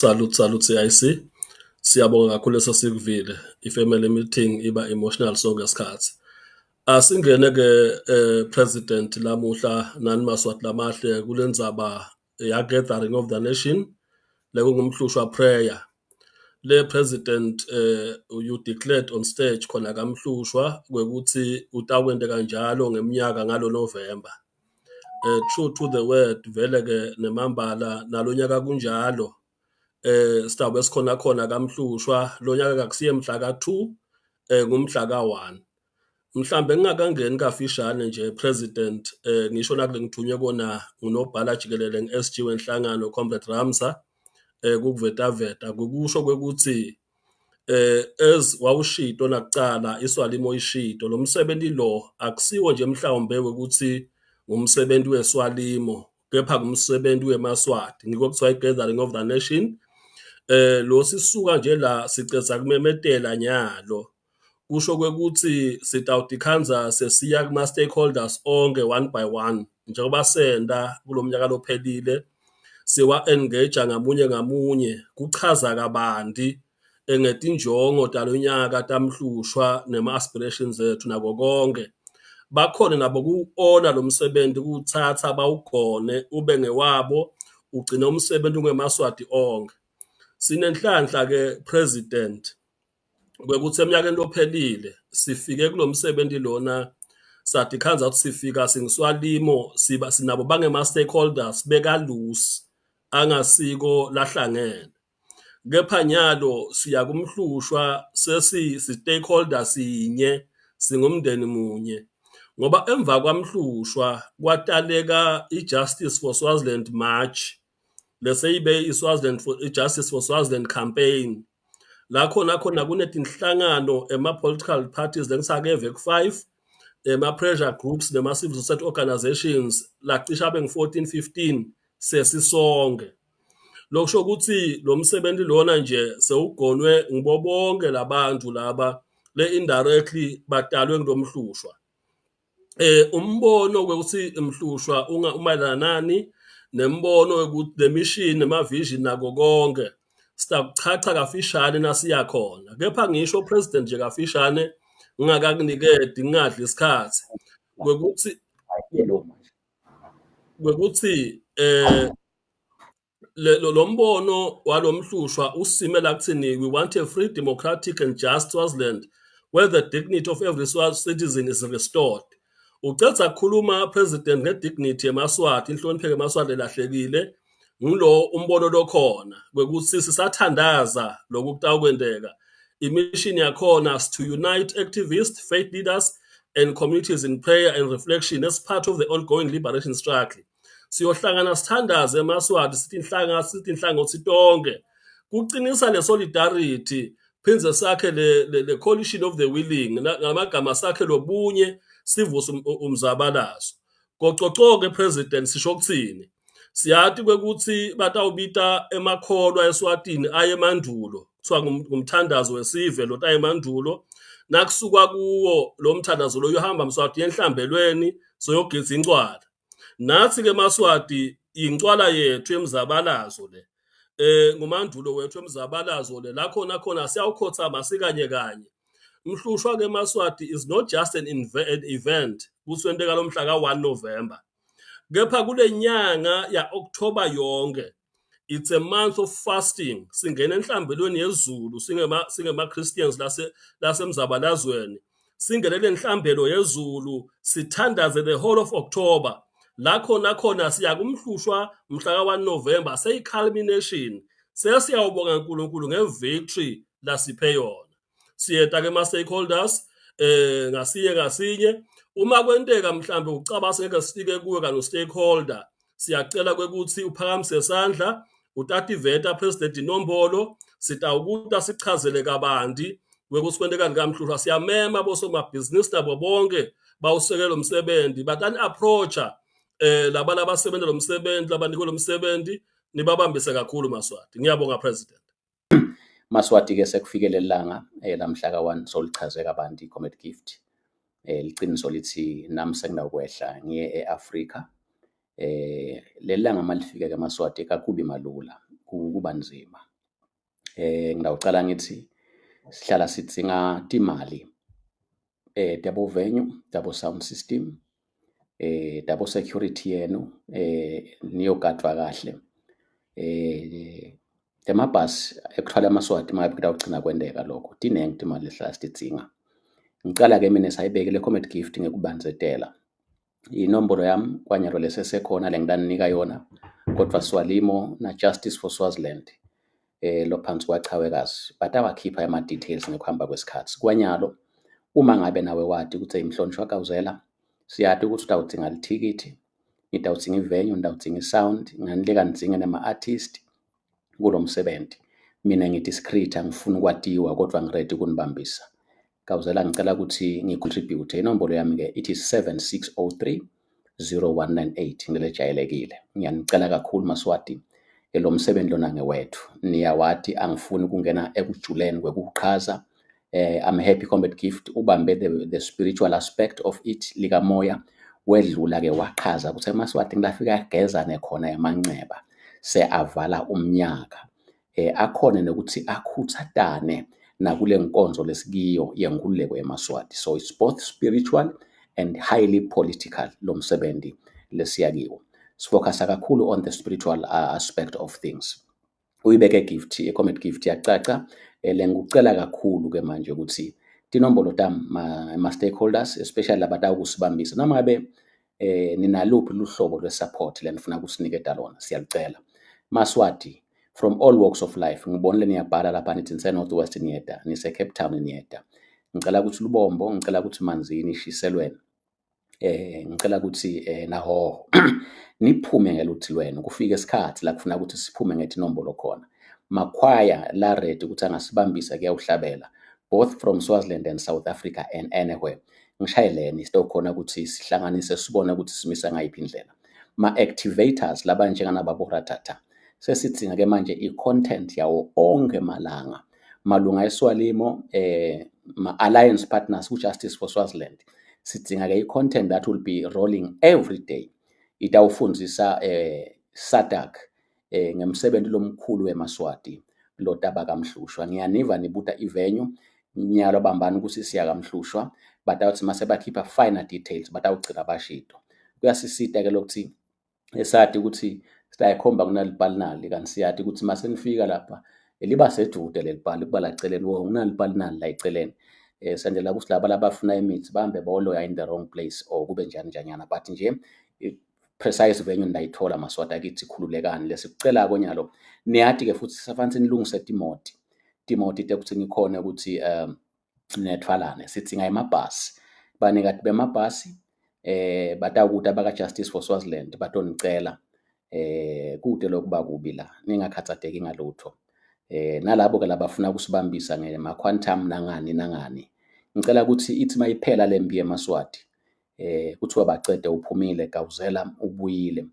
Salute, salute CIC. Siyabonga kakhulu esesikuvile. I-family meeting iba emotional sonke isikhathi. Asingene ke President lamuhla nani Maswati lamahle kulendzaba ya Gathering of the Nation lekungumhlushwa prayer. Le President, you declared on stage khona kaMhlushwa kwekuthi utakwenteka njalo ngeminyaka ngalo November. True to the word, vele ke nemambala nalonyaka kunjalo, sitawube sikhona khona kaMhlushwa. Lo nyaka akusiye mhla ka-2, ngumhla ka-1. Mhlambe ngingakangeni kafishane nje, President, ngisho nakule ngithunywe kona ngunobhala jikelele nge-SG wenhlangano Comrade Ramsa, kukuvetaveta kukusho kwekuthi as wawushito nakucala iSwalimo ishito lo msebenzi lo akusiwo nje mhlawumbe wekuthi ngumsebenzi weSwalimo, kepha ngumsebenzi wemaSwati, ngiko kuthiwa i-Gathering of the Nation. Lo sisuka nje la siceza kumemetela nyalo, kusho kwekuthi sitawutikhandza sesiya kuma stakeholders onke one by one njengoba senda kulomnyaka lophelile, siwa engage ngamunye ngamunye kuchaza kabanti ngetinjongo talonyaka tamhlushwa nema aspirations ethu nako konke. Bakhona nabo kuwona lo msebenzi kuwuthatha bawugone ube ngewabo, ugcine umsebenzi ungemaswati onke. Sinenhlanhla ke, President, kwekuthi eminyakeni lophelile sifike kulomsebenzi lona sathi khandza ukuthi sifika singiswalimo siba sinabo bangema stakeholders bekalusi angasiko lahlangene, kepha nyalo siya kumhlushwa sesi stakeholder sinye, singumndeni munye, ngoba emva kwamhlushwa kwataleka i-Justice for Swaziland March, leseyibe i-Swaziland for i-Justice for Swaziland campaign, la khona khona kunetinhlangano, ema-political parties lengisakeve ku-5, ema-pressure groups nema-civil society organizations lacisha abe ngu-14 15 sesisonke. Lokusho ukuthi lo msebenzi lona nje sewugonwe ngibo bonke labantu laba le indirectly badalwe ngilomhlushwa. Umbono kwekuthi imhlushwa umayelana nani, nembono wekuthi le mission nema vision nako konke sitakuchacha kafishane nasiya khona, kepha ngisho, President, nje kafishane ngingakakuniketi, ngingadli isikhathi, kwekuthi lo mbono walomhlushwa usime la kuthini: we want a free, democratic and just Swaziland where the dignity of every Swazi citizen is restored. Ucedza kukhuluma, President, ngedignity yemaSwati, inhlonipheko yemaSwati elahlekile, ngilo umbono lokhona kwekuthi sisathandaza lokhu kutawukwenteka. Imission yakhona is to unite activists, faith leaders and communities in prayer and reflection as part of the ongoing liberation struggle. Siyohlangana sithandaze emaSwati, sithi inhlanga, sithi inhlangothi tonke, kuqinisa le solidarity, phindze sakhe le coalition of the willing, ngamagama sakhe lobunye, sivuse umzabalazo. Gococo-ke, President, sisho kuthini? Siyati kwekuthi batawubita emakholwa eSwatini aye emandulo, kuthiwa ngumthandazo wesive lo taye emandulo. Nakusukwa kuwo lo mthandazo lo, uyohamba Mswati enhlambelweni, soyogidza incwala. Nathi ke maSwati, incwala yethu emzabalazo le, ngumandulo wethu emzabalazo le, la khona khona siyawukhothama sikanye kanye. Mhlushwa ke maSwati is not just an event kuthi wenteka lo mhla ka-1 November, kepha kule nyanga ya October yonke it's a month of fasting. Singena enhlambelweni yezulu, singema Christians lase lasemzabalazweni, singenele enhlambelo yezulu, sithandaze the whole of October, la khona khona siya kumhlushwa mhla ka-1 November, seyi culmination, sesiyawubonga uNkulunkulu ngevictory lasiphe yona. Siyeta ke ma stakeholders ngasinye ngasinye. Uma kwenteka mhlambe ucaba singeke sifike kuwe kano stakeholder, siyacela kwekuthi uphakamise isandla, utativeta, President, inombolo, sitawukuta sichazele kabanti kwekuthi kwentekani kamhlushwa. Siyamema bosomabhizinisi nabo bonke bawusekela lo msebenzi, batani approacha laba labasebenza lo msebenzi, labanikwe lo msebenzi, nibabambise kakhulu maSwati. Ngiyabonga, President. Maswati ke, sekufike leli langa lamhla ka-1, solichaze kabanti Comrade Gift. Liciniso lithi nami senginawukwehla ngiye e-Afrika. Leli langa malifika ke maSwati, kakubi malula, kuba nzima. Ngitawucala ngithi sihlala sidzinga timali tabo venue, tabo sound system, tabo security yenu niyogadvwa kahle. Temabhasi ekuthwala amaSwati mangabe kutawugcina kwenteka lokho, tinengi timali lesihlala sitidzinga. Ngicala-ke mina sayibeke le Comrade Gift ngekubandzetela. Inombolo yami kwanyalo lesesekhona lengitaninika yona kodvwa Swalimo na Justice for Swaziland lophansi kwaChawekazi batawakhipha ema-details ngekuhamba kwesikhathi. Kwanyalo uma ngabe nawe wati ukuthi mhlonishwa Gawuzela siyati ukuthi utawudzinga lithikithi, ngitawudzinga i-venue, ngitawudzinga i-sound, nganileka nidzinge nema-artist kulo msebenzi. Mina ngi-discreet angifuni ukwatiwa kodwa ngi-ready ukunibambisa. Gawuzela ngicela ukuthi ngi-contribute. Inombolo yami-ke ithi 7603 0198 ngelejayelekile. Ngiyanicela kakhulu Maswati, lo msebenzi lona ngewethu. Niyawati angifuni ukungena ekujuleni kwekuchaza. I'm happy Comrade Gift ubambe the spiritual aspect of it likamoya wedlula ke wachaza ukuthi emaSwati ngilafika agezane khona emanceba se avala umnyaka akhona nokuthi akhuthatane nakule nkonzo lesikiyo yenkululeko yemaSwati. So it's both spiritual and highly political lo msebenzi lesiya kiwo. Sifocusa kakhulu on the spiritual aspect of things. Uyibeke Gift, i-Comrade Gift yacaca. Lengikucela kakhulu ke manje ukuthi tinombolo tami ma-stakeholders especially labatawukusibambisa noma ngabe ninaluphi luhlobo lwe-support lenifuna kusiniketa lona, siyalucela. Maswati from all walks of life, ngibonile niyabhala lapha nithi nise-North West niyeda, nise-Cape Town niyeda. Ngicela ukuthi Lubombo, ngicela ukuthi Manzini, Shiselweni, ngicela ukuthi naHhohho niphume ngeluthi lwenu. Kufike isikhathi la kufuna ukuthi siphume ngetinombolo khona. Makhwaya la ready ukuthi angasibambisa kuyawuhlabela both from Swaziland and South Africa and anywhere. Ngishayeleni sitokhona ukuthi sihlanganise sibone ukuthi simisa ngayiphi indlela. Ma-activators labanjenganababo Ratata sesidzinga ke manje i-content yawo onke malanga malunga eSwalimo, ma-alliance partners ku-Justice for Swaziland. Sidzinga ke i-content that will be rolling every day, itawufundzisa SADC ngemsebenzi lomkhulu wemaSwati lotaba kaMhlushwa. Ngiyaniva nibuta i-venue nyalo, bambani ukuthi siya kaMhlushwa. Batawuthi mase bakhipha final details batawugcina bashito. Kuyasisita ke lokuthi esati ukuthi sitayikhomba kunalipali nali, kanti siyati ukuthi mase nifika lapha liba sedude leli pali kuba laceleni wo kunalipali nali la eceleni. Senzela ukuthi laba labafuna imithi bahambe boloya in the wrong place or kube njani njanyana, but nje precise venue nidayithola Maswati akithi, khululekani. Lesikucelako nyalo niyati-ke futhi sisafanele nilungise timoti tekuthi nikhone ukuthi nethwalane. Sidzinga emabhasi, banikati bemabhasi batawukuta baka Justice for Swaziland batonicela kude lokuba kubi la, ningakhathazeki ngalutho. Nalabo ke labafuna kusibambisa ngema quantum nangani nangani, ngicela ukuthi ithi mayiphela lempi yemaSwati kuthiwa bacede uphumile Gawuzela ubuyile,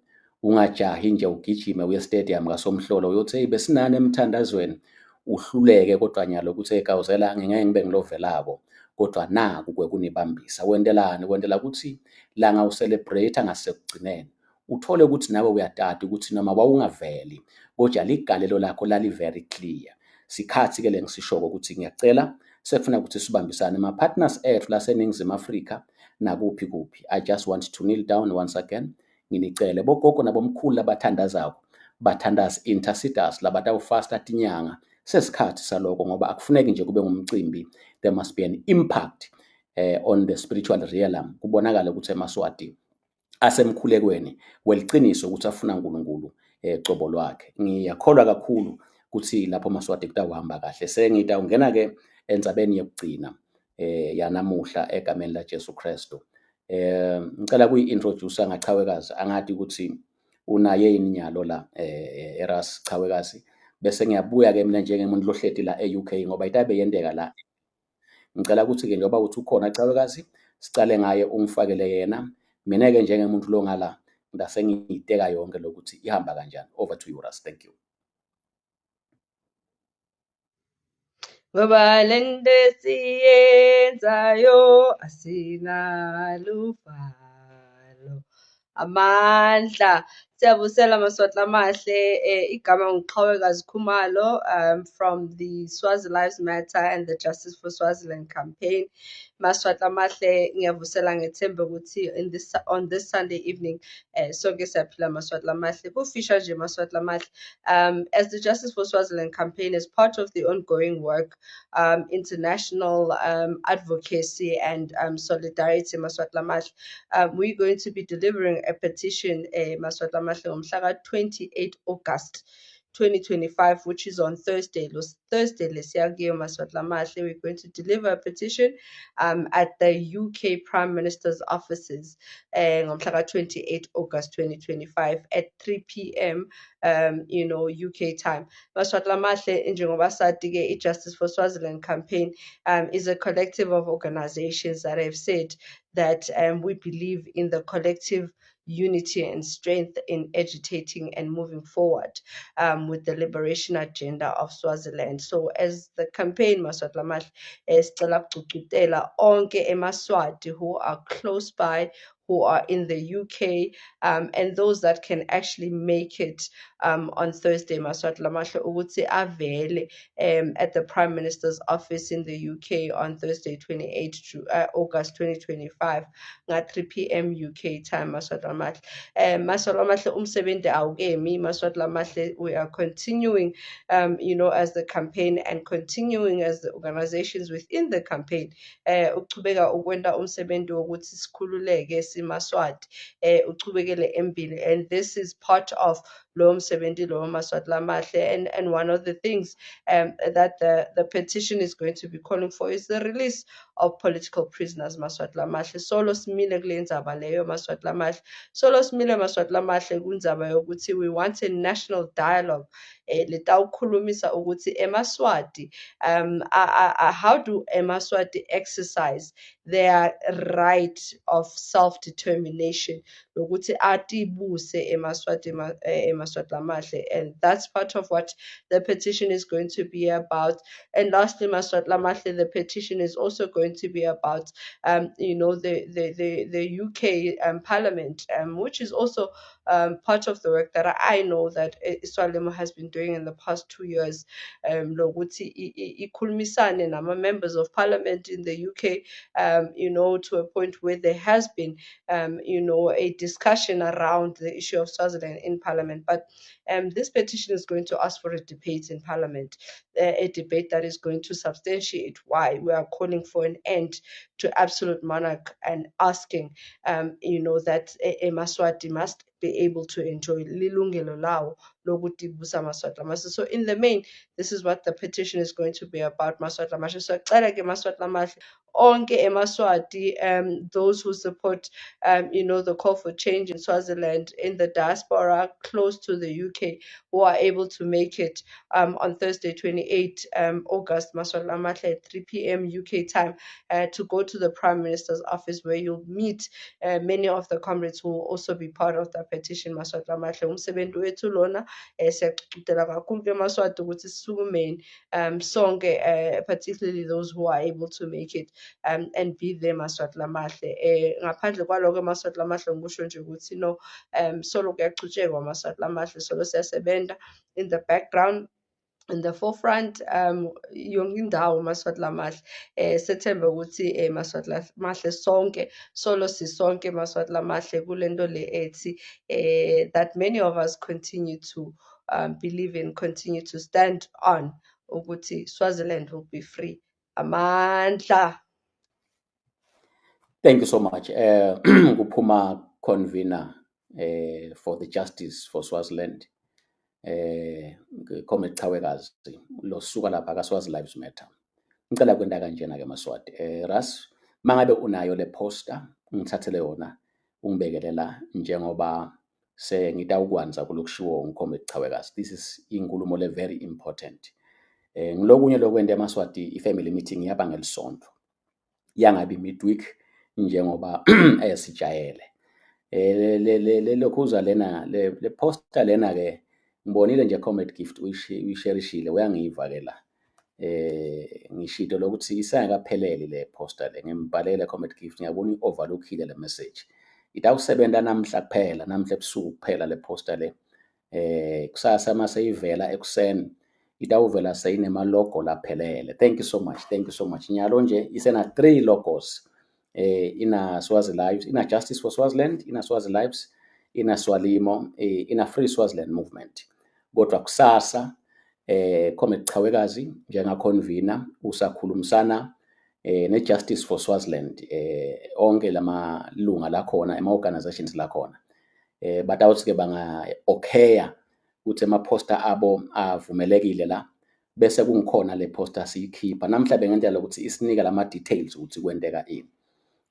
ungajahi nje ugijime uye stadium kaSomhlolo uyothi hey besinani emthandazweni, uhluleke. Kodwa nyalo ukuthi hey Gawuzela ngingeke ngibe ngilovelako kodwa naku kwekunibambisa. Wentelani? Wentela ukuthi langa u-celebrate ngasekugcineni uthole ukuthi nawe uyatata ukuthi noma wawungaveli kodwa ligalelo lakho lali very clear. Sikhathi ke lengisishoko ukuthi ngiyacela sekufuna ukuthi sibambisane ma-partners ethu laseNingizimu Afrika nakuphi kuphi. I just want to kneel down once again nginicele bogogo nabomkhulu labathandazako, bathandazi, interceders labatawufasta tinyanga. Sesikhathi saloko ngoba akufuneki nje kube ngumcimbi, there must be an impact on the spiritual realm, kubonakala ukuthi emaSwati asemkhulekweni weliciniso ukuthi afuna uNkulunkulu cobo lwakhe. Ngiyakholwa kakhulu ukuthi lapho maSwati kutawuhamba kahle. Sengitawungena ke endzabeni yokugcina yanamuhla egameni la Jesu Kristu. Ngicela kuyi-introduce ngachawekazi, angati ukuthi unaye yini nyalo la Eras Chawekazi, bese ngiyabuya ke mina njengemuntu lohleti la e-UK ngoba itabe yenteka la. Ngicela ukuthi-ke njengoba uthi ukhona Chawekazi, sicale ngaye ungifakele yena. Mina-ke njengemuntu lo ngala ngase ngiyiteka yonke lokuthi ihamba kanjani. Over to you Ras, thank you. Ngoba lento esiyenzayo asinaluvalo, amandla. Siyabusela Maswati Lamahle, igama nguQhawekazi Khumalo from the Swazi Lives Matter and the Justice for Swaziland campaign. Maswati Lamahle, ngiyavusela ngethemba ukuthi in this on this Sunday evening sonke siyaphila Maswati Lamahle. Kufisha nje Maswati Lamahle. As the Justice for Swaziland campaign is part of the ongoing work, international advocacy and solidarity Maswati Lamahle, we're going to be delivering a petition Maswati Lamahle ngomhla ka-28 August 2025, which is on Thursday. Lo Thursday lesiya kuyo Maswati Lamahle, we're going to deliver a petition at the UK Prime Minister's offices ngomhla ka-28 August 2025 at 3 p.m. UK time. Maswati Lamahle, njengoba sathi-ke i-Justice for Swaziland campaign is a collective of organizations that have said that we believe in the collective unity and strength in agitating and moving forward with the liberation agenda of Swaziland. So as the campaign, Maswati Lamahle, sicela ukugqugquzela onke emaSwati who are close by, who are in the UK, and those that can actually make it on Thursday, Maswati Lamahle, ukuthi avele at the Prime Minister's office in the UK on Thursday, 28 August 2025, nga 3 p.m. UK time, Maswati Lamahle. Maswati Lamahle, umsebenzi awukemi, Maswati Lamahle, we are continuing, as the campaign and continuing as the organizations within the campaign, uchubeka ukwenta umsebenzi wokuthi sikhululeke simaSwati, uchubekele embili, and this is part of lowo msebenzi lowo Maswati Lamahle, and one of the things that the petition is going to be calling for is the release of political prisoners, Maswati Lamahle. Solo simile kule ndzaba leyo, Maswati Lamahle. Solo simile, Maswati Lamahle, kundzaba yokuthi we want a national dialogue letawukhulumisa ukuthi emaSwati how do emaSwati exercise their right of self-determination lokuthi atibuse emaSwati emaSwati Lamahle, and that's part of what the petition is going to be about. And lastly, Maswati Lamahle, the petition is also going to be about the UK Parliament, which is also part of the work that I know that iSwalimo has been doing in the past 2 years, lokuthi ikhulumisane nama-members of parliament in the UK, to a point where there has been, a discussion around the issue of Swaziland in parliament. But this petition is going to ask for a debate in parliament, a debate that is going to substantiate why we are calling for an end to absolute monarch and asking, that emaSwati must be able to enjoy lilungelo lawo lokutibusa, Maswati Lamahle. So in the main, this is what the petition is going to be about, Maswati Lamahle. So cela ke Maswati Lamahle, onke emaSwati, those who support, the call for change in Swaziland, in the diaspora, close to the UK, who are able to make it on Thursday, 28 August, Maswati Lamahle, at 3 p.m. UK time, to go to the Prime Minister's office where you'll meet many of the comrades who will also be part of the petition, Maswati Lamahle. Umsebenzi wethu lona, siyagqugquzela kakhulu ke maSwati ukuthi sisukumeni sonke, particularly those who are able to make it and be there, Maswati Lamahle. Ngaphandle kwaloko, Maswati Lamahle, ngisho nje ukuthi no solo kuyachutshekwa, Maswati Lamahle, solo siyasebenza in the background, in the forefront, yonke indawo, Maswati Lamahle. Sethemba ukuthi Maswati Lamahle sonke solo sisonke, Maswati Lamahle, kulento le ethi that many of us continue to believe in, continue to stand on, ukuthi Swaziland will be free. Amandla. Thank you so much. Kuphuma convener for the Justice for Swaziland, Comrade Qhawekazi losuka lapha ka Swazi Lives Matter. Ngicela kwenta kanjena ke Maswati. Ras mangabe unayo le poster ngithathele yona ungibekele la njengoba sengitawukwanza kulokushiwo nguComrade Qhawekazi. This is inkulumo le very important. Ngilokunye lokwenta emaSwati, i-family meeting yaba ngelisonto. Yangabi midweek njengoba esijayele. Le lokhuza lena le poster lena ke ngibonile nje Comrade Gift uyisherishile uyangiva ke la. Ngishito lokuthi isengakapheleli le poster le, ngimbhalele Comrade Gift, ngiyabona uyi-overlookile le message. Itawusebenta namhla kuphela, namhla ebusuku kuphela le poster le. Kusasa mase ivela ekuseni itawuvela seyinema logo laphelele. Thank you so much, thank you so much. Nyalo nje isena 3 logos. Ina Swazi Lives, ina Justice for Swaziland, ina Swazi Lives, ina Swalimo, ina Free Swaziland Movement. Kodwa kusasa Comrade Chawekazi njenga convener usakhulumisana ne Justice for Swaziland, onke lamalunga lakhona, ema organizations lakhona, batawuthi ke banga okaya ukuthi ema poster abo avumelekile la, bese kungikhona le poster siyikhipha namhla bengendlela ukuthi isinika lama details ukuthi kwenteka ini.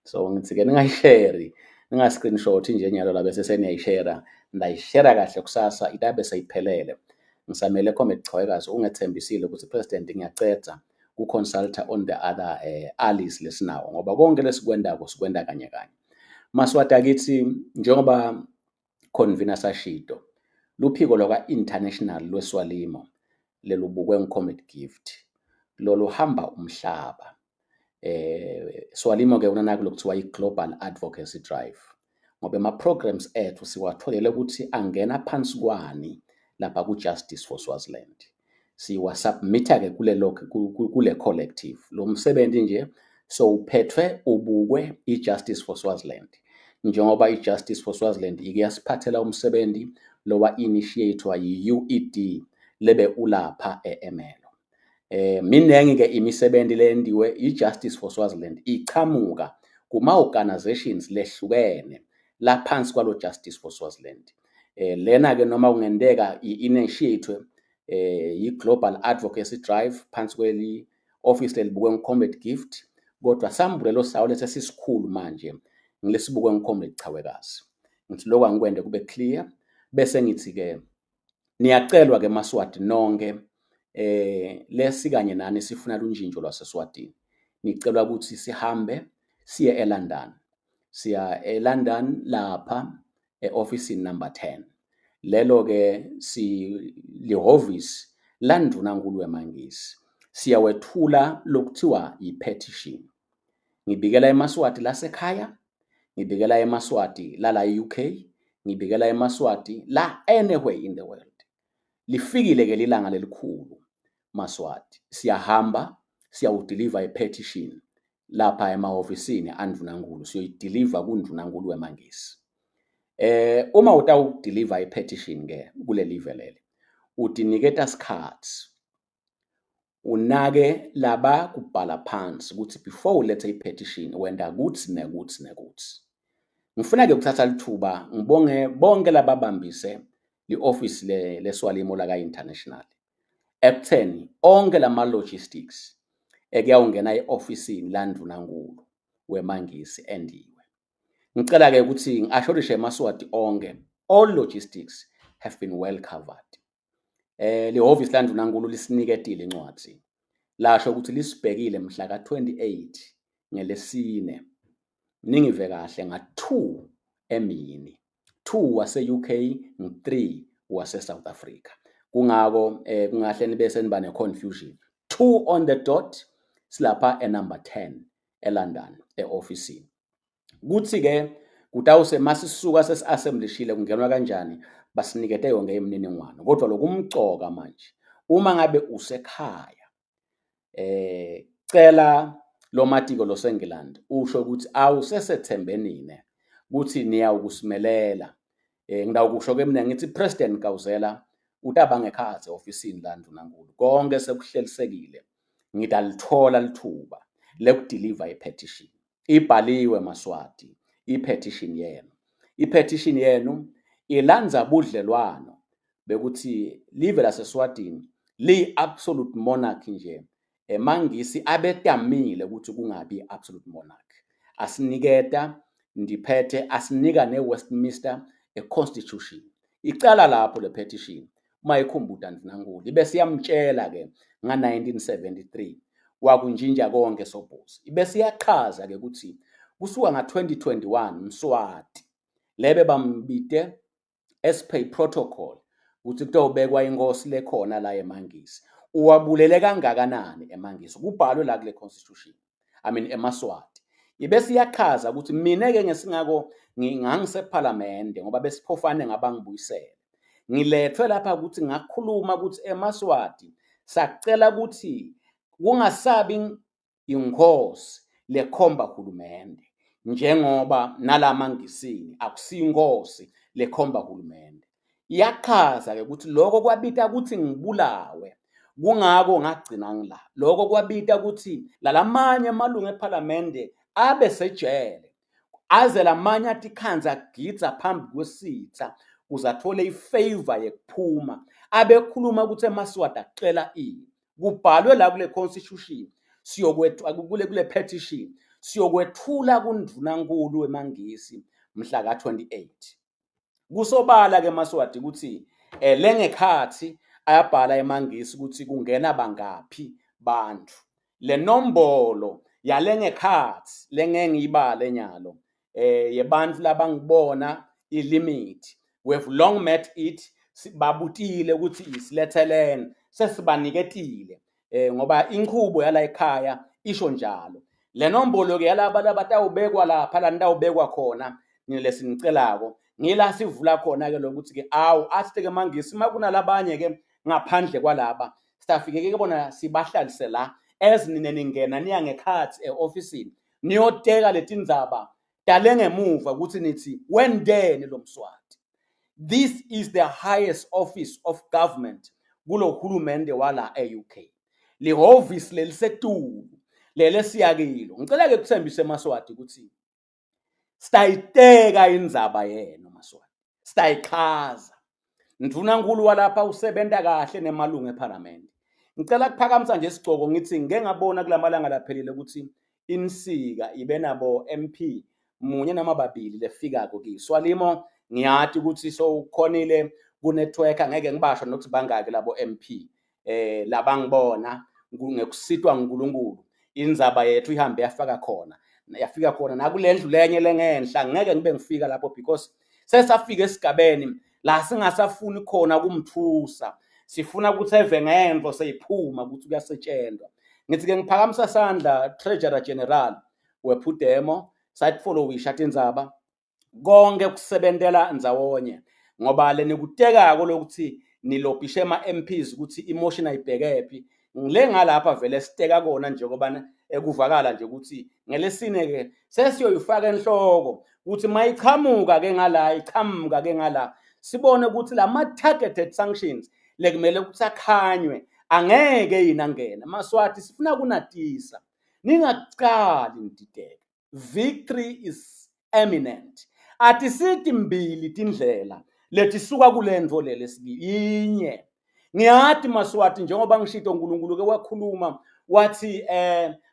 So ngithi ke ningayishare, ninga screenshot nje nyalo la bese seniyayishare, ndayishare kahle kusasa itabe seyiphelele. Ngisamele Comrade Chawekazi ungethembisile ukuthi president ngiyacetha ku-consulta on the other allies lesinawo, ngoba konke lesikwendako sikwenda kanye kanye. Maswati akithi, njengoba convener sashido, luphiko lwaka international lweSwalimo lelubukwe nguComrade Gift loluhamba umhlaba. Swalimo ke unanako lokuthiwa i-Global Advocacy Drive, ngoba ama programs ethu siwatholele ukuthi angena phansi kwani lapha ku Justice for Swaziland. Siwa submit-a ke kule collective. Lo msebenzi nje so uphethwe ubukwe i-Justice for Swaziland, njengoba i-Justice for Swaziland ike yasiphathela umsebenzi lowa initiate-wa yi-UED lebe ulapha e-Ermelo. Minengi ke imisebenzi leyendiwe i-Justice for Swaziland ichamuka kuma organizations lehlukene laphansi kwalo Justice for Swaziland. Lena ke noma kungenteka i-initiate i-Global Advocacy Drive phansi kweli office lelibukwe nguComrade Gift, kodwa sambulelo sawo lesesikhulu manje ngilesibukwe nguComrade Chawekazi. Ngithi lokho angikwende kube clear, bese ngithi ke niyacelwa ke maSwati nonke lesikanye nani sifuna lunjinjo lwaseSwatini. Nicelwa ukuthi sihambe siye eLondon. Siya eLondon lapha e-office number 10. Lelo ke si lihhovisi laNdunankulu wemaNgisi. Siyawethula lokuthiwa i-petition. Ngibikela emaSwati lasekhaya, ngibikela emaSwati lala e-UK, ngibikela emaSwati la anywhere in the world. Lifikile ke lilanga lelikhulu maSwati. Siyahamba siyawudeliver i-petition lapha emahhovisini aNdunankulu, siyoyideliver kuNdunankulu wemaNgisi. Uma utawudeliver i-petition ke kuleli velele, utiniketa sikhathi unake laba kubhala phansi ukuthi before ulethe i-petition wenda kuthi nekuthi nekuthi. Ngifuna ke ukuthatha lithuba ngibonge bonke lababambise li-office leSwalimo laka International ekutheni onke lama logistics ekuyawungena e-ofisini laNdunankulu wemaNgisi endiwe. Ngicela ke ukuthi ngi-assurishe emaSwati onke, all logistics have been well covered. Lihhovisi laNdunankulu lisiniketile incwadi lasho ukuthi lisibhekile mhla ka-28 ngelesine, ningive kahle, nga-2 emini, 2 wase-UK, 3 wase-South Africa. Kungako kungahle nibe seniba ne-confusion. 2 on the dot silapha e-number 10 eLondon e-ofisini. Kuthi ke kutawuse masisuka sesi-assemblishile kungenwa kanjani, basinikete yonke imininingwane. Kodwa lokumcoka manje, uma ngabe usekhaya cela lo matiko loseNgilandi usho ukuthi awusesethembenine ukuthi niyawukusimelela. Ngidawukusho ke mina ngithi President Gawuzela utaba ngekhathi ofisini laNdunankulu, konke sekuhlelisekile, ngidalithola lithuba lekudeliver i-petition. Ibhaliwe maSwati i-petition yenu. I-petition yenu ilanza budlelwano bekuthi live laseSwatini liyi-absolute monarchy nje. EmaNgisi abetamile ukuthi kungabi absolute monarchy. Asiniketa ndiphethe asinika ne-Westminster a-constitution. Icala lapho le petition uma ikhumbuta Ndunankulu ibe siyamtshela ke nga-1973 wakunjinja konke Sobhuza. Ibe siyachaza ke ukuthi kusuka nga-2021 Mswati lebe bambite as per protocol ukuthi kutobekwa inkosi lekhona la emaNgisi, uwabulele kangakanani emaNgisi, kubhalwe la kule constitution, I mean emaSwati. Ibese iyachaza ukuthi mina-ke ngesingako ngangisephalamende ngoba besiphofane ngabangibuyisele. Ngilethwe lapha ukuthi ngakhuluma ukuthi emaSwati sacela ukuthi kungasabi inkosi lekhomba hulumende njengoba nalamangisini akusiyo inkosi lekhomba hulumende. Iyachaza-ke ukuthi lokho kwabita ukuthi ngibulawe kungako ngagcina ngila. Lokho kwabita ukuthi lalamanye amalungu ephalamende abe sejele aze lamanye atikhandze agidza phambi kwesitha kuze athole ifavor yekuphuma abekhuluma ukuthi emaSwati acela ini. Kubhalwe la kule constitution siyokwethu kule kule petition siyokwethula kundunankulu wemangisi mhla ka-28. Kusobala ke maSwati ukuthi lengekhathi ayabhala emangisi ukuthi kungena bangaphi bantu. Le nombolo yalengekhathi lengeke ngiyibale nyalo yebantu labangibona ilimit. We have long met it, babutile ukuthi isilethelene, sesibaniketile ngoba inchubo yala ekhaya isho njalo. Le nombolo ke yalaba labatawubekwa lapha la nitawubekwa khona nilesinicelako ngila sivula khona ke lokuthi ke awu athi ke mangisi makunalabanye ke ngaphandle kwalaba sitafike ke bona sibahlalise la as nine ningena niya ngekhathi eofisini niyoteka letindzaba dale ngemuva ukuthi nithi wendeni lo Mswati. This is the highest office of government kulo hulumende wala e-UK. Lihhovisi lelisetulu lele siyakilo. Ngicela ke kuthembise emaSwati ukuthi sitayiteka indzaba yenu maSwati. Sitayichaza. Ndvunankulu walapha usebenta kahle nemalungu ePhalamende. Ngicela kuphakamisa nje isigcoko ngithi ngike ngabona kulamalanga laphelile ukuthi insika ibe nabo MP munye noma babili lefikako kiso. Swalimo ngiyati ukuthi sowukhonile ku-network angeke ngibasho nokuthi bangaki labo MP labangibona ngekusitwa nguNkulunkulu indzaba yethu ihambe yafaka khona yafika khona nakulendlu lenye lengenhla ngeke ngibe ngifika lapho because sesafika esigabeni la singasafuni khona kumthusa sifuna ukuthi eve ngento seyiphuma ukuthi kuyasetshenzwa. Ngithi ke ngiphakamisa sandla Treasurer General wePudemo sayitfollowisha tindzaba konke kusebentela ndzawonye ngoba lenikutekako lokuthi nilobhishe ema-MPs ukuthi imotion ayibhekephi ngile ngalapha vele siteka kona njengoba ekuvakala nje ukuthi ngelesine ke sesiyoyifaka enhloko ukuthi mayichamuka ke ngala ichamuka ke ngala sibone ukuthi lama targeted sanctions lekumele ukuthi akhanywe angeke yini angena. MaSwati sifuna kunatisa ningacali nidideke. Victory is eminent. Atisithi mbili tindlela letisuka kulento lele inye. Ngiyati maSwati njengoba ngishito uNkulunkulu ke wakhuluma wathi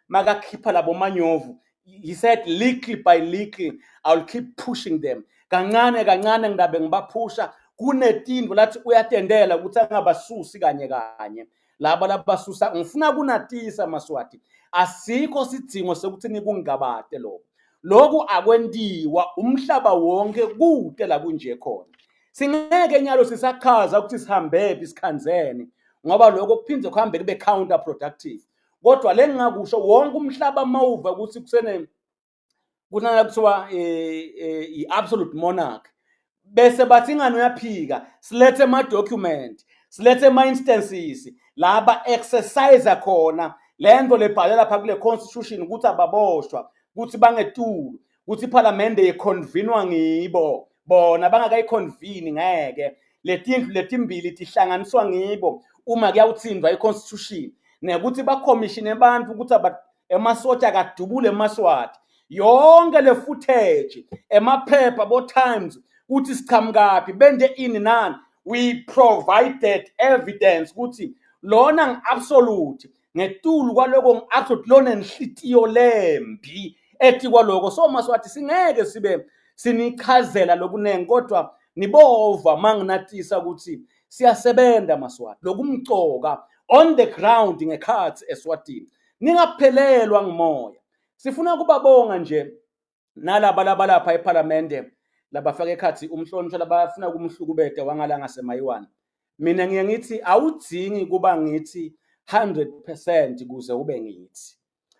makakhipha labo manyovu, he said little by little I'll keep pushing them. Kancane kancane ngidabe ngibaphusha kunetindvo lathi uyatendela ukuthi angabasusi kanye kanye. Laba labasusa ngifuna kunatisa maSwati asikho sidzingo sekuthi nikungabate lokho. Lokhu akwentiwa umhlaba wonke kude la kunje khona. Singeke nyalo sisachaza ukuthi sihambephi sikhanzene ngoba lokho kuphinde kuhambe kube counterproductive. Kodwa lengingakusho wonke umhlaba mawuva ukuthi kusene kunana kuthiwa i-absolute monarch bese bathi ingani uyaphika silethe ama document silethe ama instances laba exercise khona lento lebhale lapha kule constitution ukuthi ababoshwa ukuthi bangetulu ukuthi iphalamende iconvenwa ngibo bona bangakayiconvene ngeke letindlu letimbili tihlanganiswa ngibo uma kuyawuthindwa iconstitution nekuthi bakhomishine abantu ukuthi emasotsha akadubule emaSwati yonke le footage emaphepha bo Times ukuthi sichamukaphi bende ini nani. We provided evidence ukuthi lona ngi-absolute ngetulu kwaloko ngi-absolute lona nenhlitiyo lembi ethi kwaloko. So maSwati singeke sibe sinichazela lokunengi kodwa nibova manginatisa ukuthi siyasebenza maSwati lokumcoka on the ground ngekhathi eSwatini ningaphelelwa ngumoya. Sifuna ukubabonga nje nalaba labalapha ePhalamende labafaka ekhathi umhlonishwa labafuna kumhlukubede wangala ngasemayiwane. Mina ngiye ngithi awudzingi kuba ngithi 100% kuze ube ngithi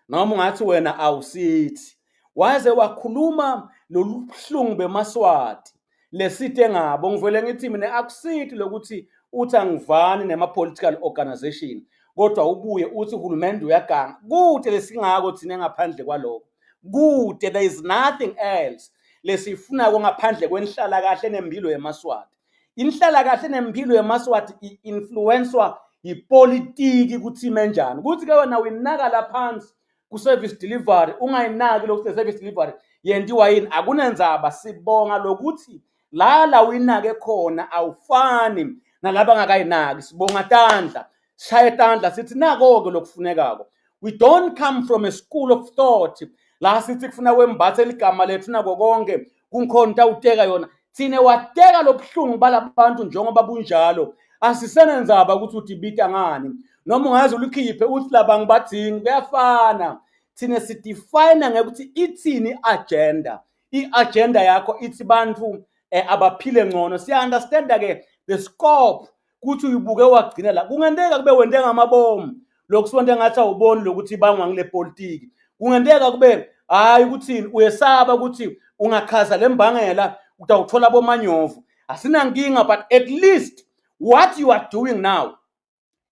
noma ungathi wena awusithi. Waze wakhuluma lolu buhlungu bemaSwati lesite ngabo. Ngivele ngithi mina akusithi lokuthi uthi angivani nema-political organization, kodwa ubuye uthi uhulumende uyaganga. Kude lesingako thina ngaphandle kwalokho, kude, there is nothing else lesifunako ngaphandle kwenhlala kahle nempilo yemaSwati. Inhlala kahle nempilo yemaSwati i-influenswa yipolitiki ukuthi ime njani. Kuthi ke wena uyinaka laphansi ku-service delivery, ungayinaki lokuthi service delivery yentiwa yini, akunendzaba. Sibonga lokuthi la la uyinake khona awufani nalaba ngakayinaki. Sibonga tandla, sishaye tandla, sithi nako-ke lokufunekako. We don't come from a school of thought la sithi kufuna wembathe ligama lethu nako konke kunkhona tawuteka yona. Thine wateka lobuhlungu balabantu njengoba bunjalo, asisenenzaba ukuthi udibita ngani noma ungaze ulikhiphe uthi laba ngibadingi, kuyafana. Thine sidefine ngekuthi ithini i-agenda. I-agenda yakho ithi bantu abaphile ngcono. Siya-understanda ke the scope kuthi uyibuke wagcina la. Kungenteka kube wente ngamabomu lokhu siwente ngathi awuboni lokuthi ibangwa ngile politiki. Kungenteka kube hayi ukuthini uyesaba ukuthi ungachaza lembangela utawuthola bomanyovu. Asinankinga, but at least what you are doing now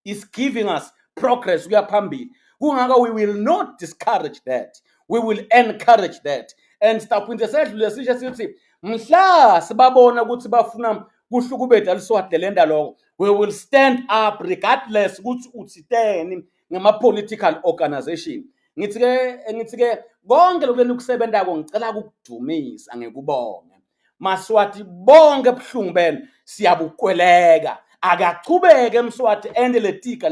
is giving us progress kuya phambili. Kungaka we will not discourage that, we will encourage that. And sitawuphinde sedlule sisho sithi mhla sibabona ukuthi bafuna kuhlukubeda liSwati lenda lokho, we will stand up regardless ukuthi uthiteni ngama-political organization. Ngithi ke konke lokhu lenikusebentako ngicela ukukudumisa, ngikubonge Maswati bonke. Buhlungu benu siyabukweleka. Akachubeke Mswati ende letiga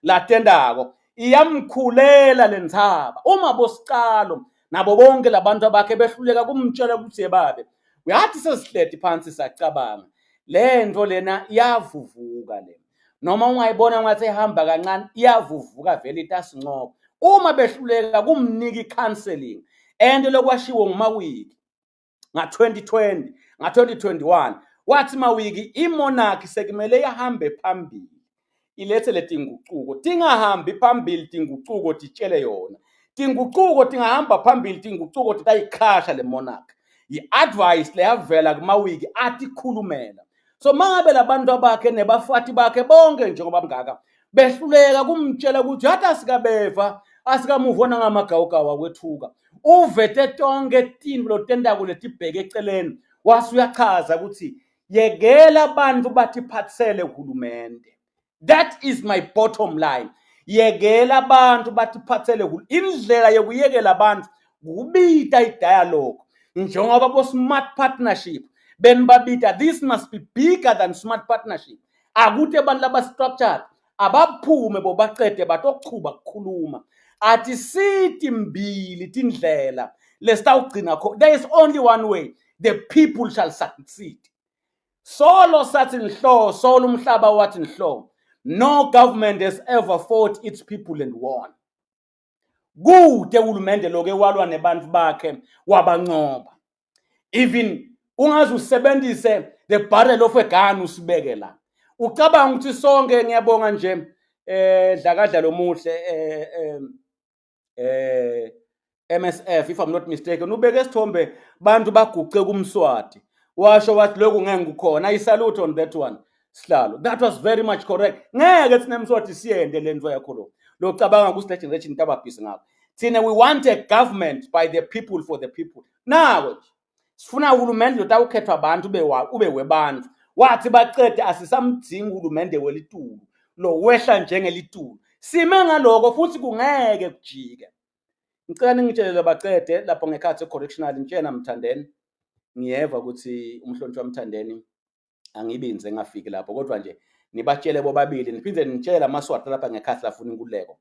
latendako, iyamkhulela lentsaba. Uma bosicalo nabo bonke labantu abakhe behluleka kumtshela ukuthi yebabe uyathi sesihleti phansi sacabanga le nto lena iyavuvuka le, noma ungayibona ngathi ehamba kancane, iyavuvuka vele itasincoba. Uma behluleka kumnika i-counseling and lokwashiwo nguMawiki nga-2020, nga-2021, wathi Mawiki imonarchy sekumele ihambe phambili ilethe letingucuko. Tingahambi phambili tingucuko titshele yona, tingucuko tingahamba phambili, tingucuko titayikhasha le monarchy. I-advice leyavela kuMawiki atikhulumela. So mangabe labantu abakhe nebafati bakhe bonke njengoba bangaka behluleka kumtshela ukuthi yathi asikabeva asikamuvona ngamagawugawu akwethuka, uvete tonke tintfo lotentako letibheke eceleni, wase uyachaza ukuthi yekela abantu batiphatsele hulumende. That is my bottom line. Yekela abantu batiphatsele. Indlela yokuyekela abantu kubita i-dialogue njengoba bo-smart partnership benibabita. This must be bigger than smart partnership. Akuthi abantu laba-structured abaphume bobacede batochuba kukhuluma. Athi sithi mbili tindlela lesitawugcina kho, there is only one way: the people shall succeed. Solo sathi nhlo, solo umhlaba wathi nhlo, no government has ever fought its people and won. Kude uhulumende loke walwa nebantu bakhe wabancoba. Even ungaze usebenzise the barrel of a gun usibeke la, ucabanga ukuthi sonke. Ngiyabonga nje dlakadla lomuhle MSF, if I'm not mistaken, ubeke isithombe bantu baguce kumswati, washo wathi lokhu ngeke kukhona. I salute on that one, sihlalo. That was very much correct. Ngeke thina Mswati siyende lento yakho lo locabanga ukuthi le generation tababhizi ngakho. Thina we want a government by the people, for the people. Nawe nje sifuna uhulumende lotawukhethwa abantu ube webantu. Wathi bacede asisamdzingi uhulumende welitulu lo wehla njengelitulu. Sime ngaloko futhi kungeke kujike. Ngicela ningitshelele bacede lapho ngekhathi e-correctional. Ngitshena Mthandeni, ngiyeva ukuthi umhlonishwa Mthandeni angibinze ngafiki lapho, kodwa nje nibatshele bobabili, niphinde nitshele amaSwati lapha ngekhathi lafuna inkululeko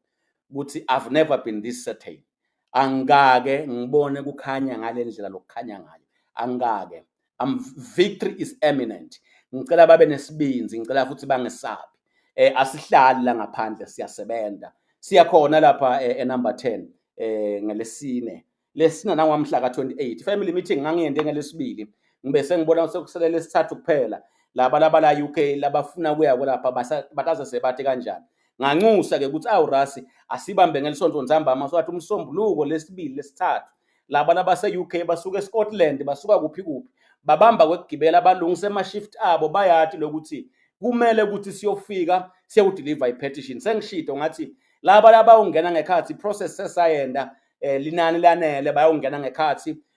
ukuthi I've never been this certain. Angikake ngibone kukhanya ngale ndlela lokukhanya ngayo, angikake. Victory is imminent. Ngicela babe nesibinzi, ngicela futhi bangesabi. Asihlali la ngaphandle, siyasebenza, siyakhona lapha e-number 10 ngelesine lesine nangwamhla ka-28 family meeting. Ngangiyende ngelesibili, ngibe sengibona sekuselele lesithathu kuphela. Laba la UK labafuna kuya kulapha bataze sebathi kanjani. Nganxusa ke ukuthi awu Rasi, asibambe ngelisonto ntsambama, so wathi umsombuluko, lesibili, lesithathu. Laba labase-UK basuka eScotland, basuka kuphi kuphi, babamba kwekugibela, balungisa ema-shift abo, bayati lokuthi kumele ukuthi siyofika siyewudeliver i-petition. Sengishito ngathi laba labawungena ngekhathi, process sesayenda, linani lanele bayongena ngekhathi.